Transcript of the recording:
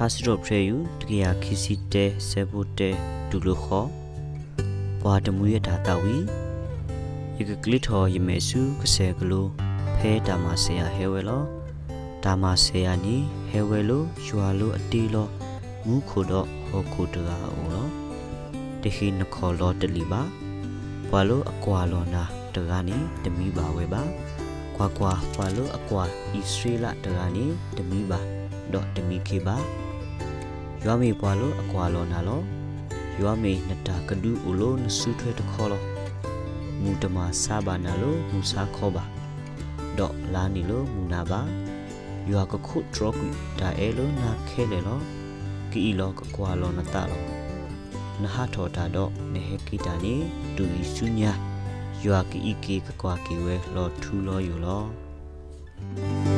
ထါစံးထီၣ်ပတြၢၤ ယူၢ် တကယၤခံဆံတၢ ဆၢဖိတၢ တုၤလၢဃိး, ပှၤတမှံအတၢ်သးဝံၣ်, ယကကျ့ထီၣ်ယမဲာ်ဆူကစၢၢ်ကလိ ဖဲတၢ်မၤစၢၤယၤဟဲဝဲလီၤ. တၢ်မၤစၢၤယၤန့ၣ် ဟဲဝဲလၢယွၤလၢအတ့လီၤ မူခိၣ်ဒီးဟီၣ်ခိၣ်တဂၤအအိၣ်လီၤ. တဟ့ၣ်နခီၣ်လီၤတလ့ၢ်ဘၣ်. ပှၤလၢအကွၢ်လီၤနၤတဂၤန့ၣ် တမံဘၣ်ဝဲဘၣ်. ကွၢ်ကွၢ်, ပှၤလၢအကွၢ်အံၣ်စရ့လးတဂၤန့ၣ် တမံဘၣ်, ဒီးတမံခ့ဘၣ်. ယွၤမ့ၢ်ပှၤလၢအကွၢ်လီၤနၤလီၤ. ယွၤမ့ၢ်နတၢ်ကဒုအိၣ်လၢနစုထွဲတခီလီၤ. မူၢ်တမၤဆါဘၣ်နၤလၢမုၢ်ဆါခီဘၣ်, ဒီးလါန့ၣ်လၢမုၢ်နၤဘၣ်. ယွၤကခိးတြီကွံာ်တၢ်အဲၣ်လၢနၤခဲလၢာ်လီၤ. ကအံၣ်လီၤကကွၢ်လီၤနသးလီၤ. နဟးထီၣ်တၢ်ဒီး နဟဲက့ၤတၢ်န့ၣ် တုၤအံၤဆူညါ, ယွၤကအံးက့ၤကကွၢ်က့ၤဝဲလီၤထူလီၤယိာ်လီၤ.